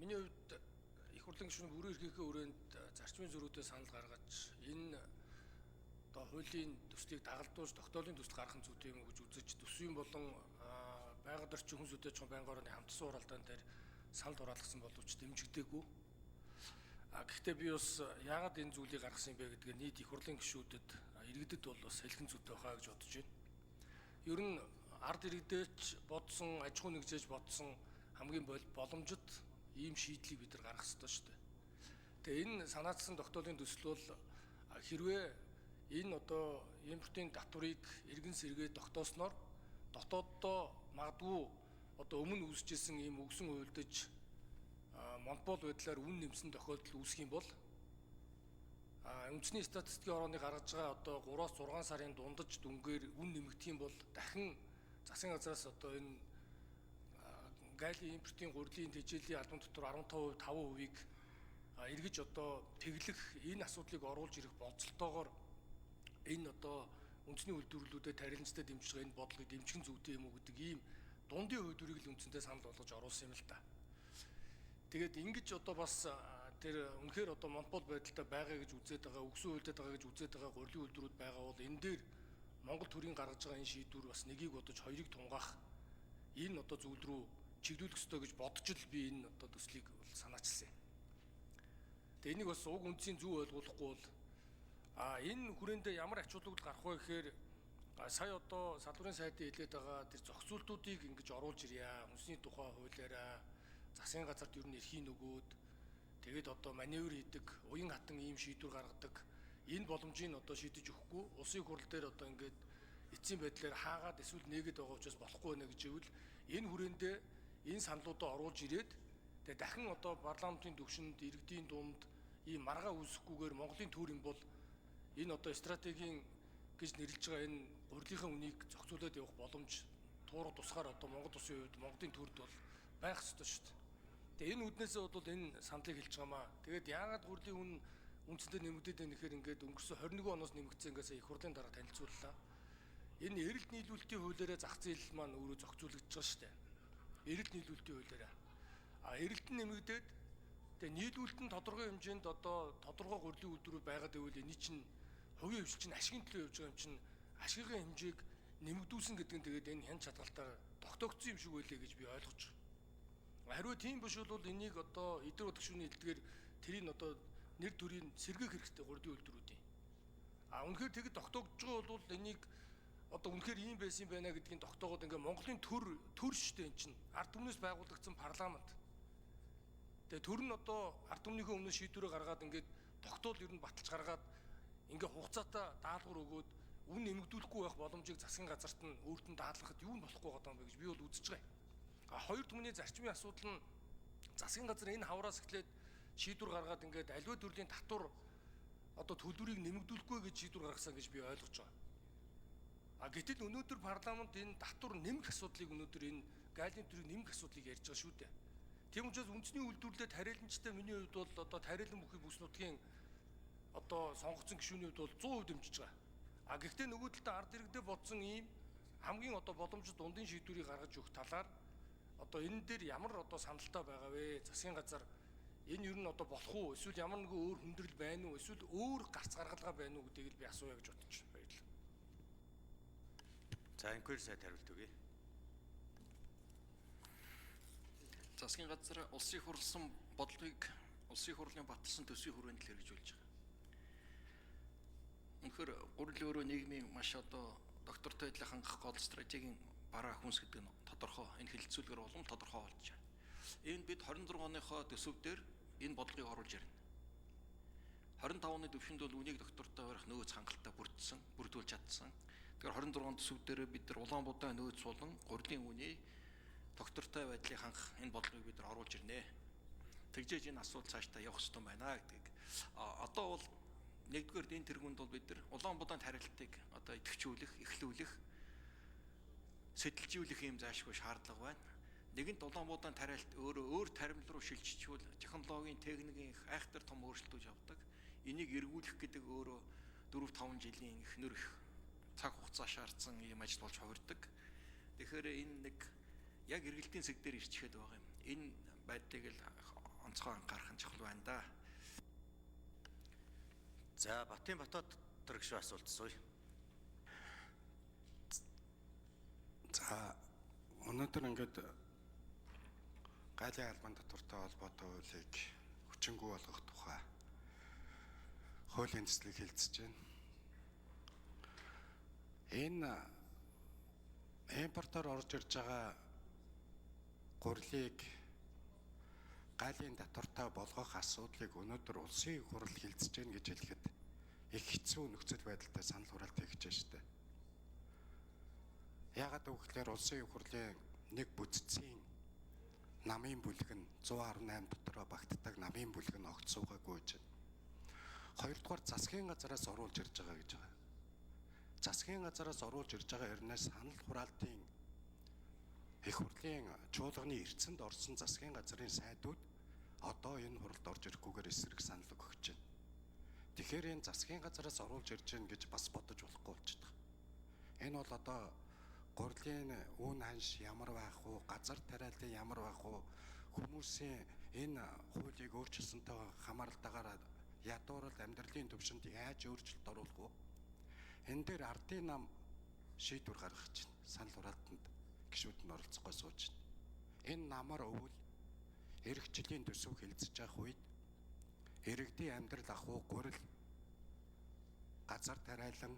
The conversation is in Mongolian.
Миний хувьд их хурлын гишүүн бүрэн эрхийнхээ өрөөнд зарчмын зөрүүтэй санал гаргаж энэ одоо хуулийн төслийг дагалдуулж тогтоолын төсөл гаргах нь зүйтэй юм уу гэж үзэж төсвийн болон байгаль орчин хүн зүйтэй чухам байнгын орны хамтсан уралдаан дээр санал хураалгасан боловч дэмжигдээгүй. Гэхдээ би бас яагаад энэ зүйлийг гаргасан юм бэ гэдгээ нийт их хурлын гишүүдэд иргэдэд бол бас хэлхэн зүйтэй байхаа гэж бодож байна. Ер нь ард иргэдээч бодсон, аж ахуй нэгжээж бодсон хамгийн боломжит ийм шийдлийг бид нар гаргах ёстой шүү дээ. Тэгээ энэ санаачсан тогтоолын төсөл бол хэрвээ энэ одоо импортын татварыг эргэн сэргээд тогтоосноор дотооддоо магадгүй одоо өмнө үүсэжсэн ийм өгсөн уйлдаж монопол байдлаар үн нэмсэн тохиолдол үүсэх юм бол үндэсний статистикийн хорооны гаргаж байгаа одоо 3-6 сарын дундаж дүнгээр үн нэмэгдэх юм бол дахин засгийн газраас одоо энэ гайлийн импортын гурилын тэжээлийн албан дотор 15%, 5%-ийг эргэж одоо тэглэх энэ асуудлыг оруулж ирэх болцолтоогоор энэ одоо үндэсний үйлдвэрлэлүүдэд тариланчтай дэмжиж байгаа энэ бодлогыг дэмжих нь зүйтэй юм уу гэдэг ийм дундын хувьдвэрийг л үндсэндээ санал болгож оруулсан юм л та. Тэгээд ингэж одоо бас тэр үнэхээр одоо монопол байдалтай байгаа гэж үзээд байгаа, өгсөн үйлдэл байгаа гэж үзээд байгаа гурилын үйлдвэрүүд байгаа бол энэ дээр Монгол төрийн гаргаж байгаа энэ шийдвэр бас нэгийг бодож хоёрыг тунгаах энэ одоо зүйл рүү чиглүүлэх ёстой гэж бодож л би энэ одоо төслийг бол санаачилсан юм. Тэгээ энийг бас уг үндсийн зөв ойлгуулахгүй бол энэ хүрээндээ ямар ач холбогдол гарах вэ гэхээр сая одоо салбарын сайдын хэлээд байгаа тэр зохицуултуудыг ингэж оруулж ирье. Хүнсний тухай хуулиараа засгийн газарт ер нь эрхийн нөгөөд тэгээд одоо маневр хийдэг, уян хатан ийм шийдвэр гаргадаг энэ боломжийг одоо шийдэж өгөхгүй улсын хурал дээр одоо ингээд эцсийн байдлаар хаагаад эсвэл нээгээд байгаа учраас болохгүй байна гэж ивэл энэ хүрээндээ энэ саналуудаа оруулж ирээд тэгээд дахин одоо парламентын төвшөнд иргэдийн дунд ийм маргаа үүсэхгүйгээр Монголын төр юм бол энэ одоо стратегийн гэж нэрлэж байгаа энэ гурилынхаа үнийг зохицуулаад явах боломж туурах тусгаар одоо Монгол улсын хувьд Монголын төрд бол байх ёстой шүү дээ. Тэгээ энэ үднээсээ бол энэ саналыг хэлж байгаамаа. Тэгээд яагаад гурилын үн үндсэндээ нэмэгдээд байна гэхээр ингээд өнгөрсөн 21 оноос нэмэгдсэн ингээд сая их хурлын дараа танилцууллаа. Энэ эрэлт нийлүүлэлтийн хуулиараа зах зээл маань өөрөө зохицуулагдаж байгаа шүү дээ. Эрэлт нийлүүлэлтийн хуулиараа. Эрэлт нь нэмэгдээд тэгээ нийлүүлэлт нь тодорхой хэмжээнд одоо тодорхой гурилын үйлдвэрүүд байгаад байвал энэ чинь хувийн хвшил чинь ашигын төлөө явж байгаа юм чинь ашигын хэмжээг нэмэгдүүлсэн гэдэг нь тэгээд энэ хян чадгалтаар тогтоогдсон юм шиг байлээ гэж би ойлгож байгаа. Хариу тийм биш бол энийг одоо эдгээр бодогчны хэлдгээр тэрийг одоо нэр төрийг сэргээх хэрэгтэй гурилын үйлдвэрүүдийн. Үнэхээр тэгэд тогтоогдож байгаа бол энийг одоо үнэхээр ийм байсан юм байна гэдгийг тогтоогод ингээ Монголын төр шүү дээ эн чинь ард түмнээс байгуулагдсан парламент. Тэгээ төр нь одоо ард түмнийхээ өмнө шийдвэрээ гаргаад ингээд тогтоол ер нь баталж гаргаад ингээ хугацаатай даалгавар өгөөд үн нэмэгдүүлэхгүй байх боломжийг засгийн газарт нь өөрт нь даалгахад юу нь болохгүй байгаа юм бэ гэж би бол үзэж байгаа юм. Хоёр түмний зарчмын асуудал нь засгийн газар энэ хавраас эхлээд шийдвэр гаргаад ингээд аливаа төрлийн татвар одоо төлбөрийг нэмэгдүүлэхгүй гэж шийдвэр гаргасан гэж би ойлгож байгаа. Гэтэл өнөөдөр парламент энэ татвар нэмэх асуудлыг өнөөдөр энэ гайлын төрийг нэмэх асуудлыг ярьж байгаа шүү дээ. Тийм учраас үндэсний үйлдвэрлэлд тариаланчтай миний хувьд бол одоо тариалан бүхий бүс нутгийн одоо сонгогдсон гишүүний хувьд бол 100% дэмжиж байгаа. Гэхдээ нөгөө талдаа ард иргэдээ бодсон ийм хамгийн одоо боломжит дундын шийдвэрийг гаргаж өгөх талаар одоо энэ дээр ямар одоо саналтай байгаа вэ? Засгийн газар энэ ер нь одоо болох уу? Эсвэл ямар нэгэн өөр хүндрэл байна уу? Эсвэл өөр гарц гаргалгаа байна уу гэдгийг л би асууя гэж бодож байна. Баярлалаа. За инквери сайд хариулт өгье. Засгийн газар улсын хурлын бодлогыг улсын хурлын баталсан төсвийн хүрээнд л хэрэгжүүлж байгаа. Үнэхээр гурил өөрөө нийгмийн маш одоо доктортой байдлыг хангах гол стратегийн бараа хүнс гэдэг нь тодорхой энэ хэлэлцүүлгээр улам тодорхой болж байна. Энд бид 26 оныхоо төсөв дээр энэ бодлогыг оруулж ирнэ. 25 оны төвшөнд бол үнийг доктортой барих нөөц хангалттай бүрдсэн, бүрдүүлж чадсан. Тэгэхээр 26 оны төсөв дээр бид нар Улаанбуудаа нөөц болон гурилын үнийг доктортой байдлыг хангах энэ бодлогыг бид нар оруулж ирнэ. Тэгжээж энэ асуудал цаашдаа явах ёстой байна гэдгийг. Одоо бол нэгдүгээр энэ тэргуунд бол бид нар Улаанбуудаан тарилтыг одоо идэвхжүүлэх, эхлүүлэх, сэтэлжүүлэх юм заашгүй шаардлага байна. Нэгэнт Улаанбуудаан тарилт өөрөө өөр таримл руу шилжчихвэл технологийн, техникийн их айхтар том өөрчлөлтүүд явдаг. Энийг эргүүлэх гэдэг өөрөө 4-5 жилийн их нөр их цаг хугацаа шаардсан ийм ажил болж хувирдаг. Тэгэхээр энэ нэг яг эргэлтийн цэг дээр ирчихэд байгаа юм. Энэ байдлыг л онцгой анхаарах нь чухал байна да. За Батын Батбаатар гишүүн асуулт асууя. За өнөөдөр ингээд галын албан татвартай холбоотой хуулийг хүчингүй болгох тухай хуулийн төслийг хэлцэж байна. Энэ импортоор орж ирж байгаа гурилыг галын татвартай болгох асуудлыг өнөөдөр улсын их хурал хилцэж гэн гэж хэлэхэд их хэцүү нөхцөл байдалтай санал хураалт хийж байна шүү дээ. Яагаад гэвэл улсын их хурлын нэг бүтцийн намын бүлэг нь 118 дотроо багтдаг намын бүлэг нь огт суугаагүй гэж байна. Хоёрдугаар засгийн газараас оруулж ирж байгаа гэж байгаа. Засгийн газараас оруулж ирж байгаа хэрнээ санал хураалтын их хурлын чуулганы эрдэсэнд орсон засгийн газрын сайдууд одоо энэ хуралд орж ирэхгүйгээр эсрэг санал өгч байна. Тэгэхээр энэ засгийн газараас оруулж ирж байна гэж бас бодож болохгүй болчихдог. Энэ бол одоо гурилын үн ханш ямар байх вэ, газар тариалан ямар байх вэ, хүмүүсийн энэ хуулийг өөрчилсөнтэй хамааралтайгаар ядуурал амьдралын түвшинд яаж өөрчлөлт оруулах вэ? Энэ дээр ардын нам шийдвэр гаргах чинь санал хураалтанд гишүүд нь оролцохгүй сууж байна. Энэ намар өвөл эх жилийн төсөв хэлцэж явах үед иргэдийн амьдрал ах уу гурил газар тариалан